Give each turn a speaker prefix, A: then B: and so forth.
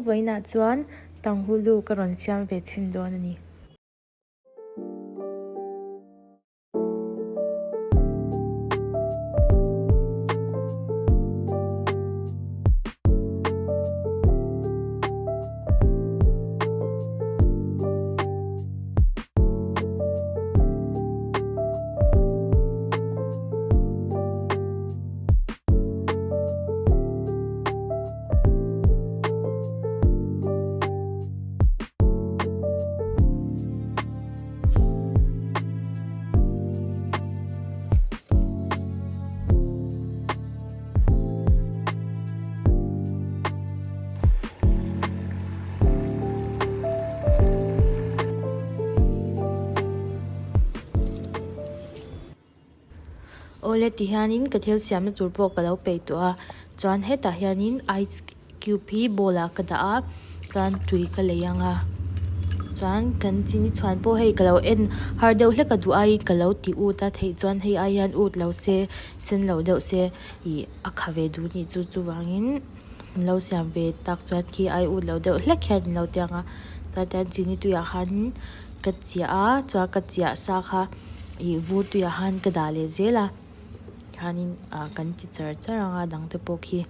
A: Vawiinah chuan tanghulu ka rawn siam ve chhin dawn a ni. Awle ti hianin ka thil siamna tur pawh ka lo peih tawh a chuan hetah hianin ice cube hi bowl ah ka dah a chuan tui ka lei ang a chuan kan chini chhuan pawh hei ka lo en har deuh hlek a duh aiin ka lo ti ut a theih chuan hei ai hian ut lo se sen lo deuh se ih a kha ve duh a nih chu chuvangin an lo siam ve tak chuan khi ai ut lo deuh hlek hian an lo ti ang a chuan tihian chini tuiah khanin ka chiah a chuan ka chiah sa kha ih vur tuiah khan ka dah leh zel a khanin ah kan ti char char ang a dang te pawh khi.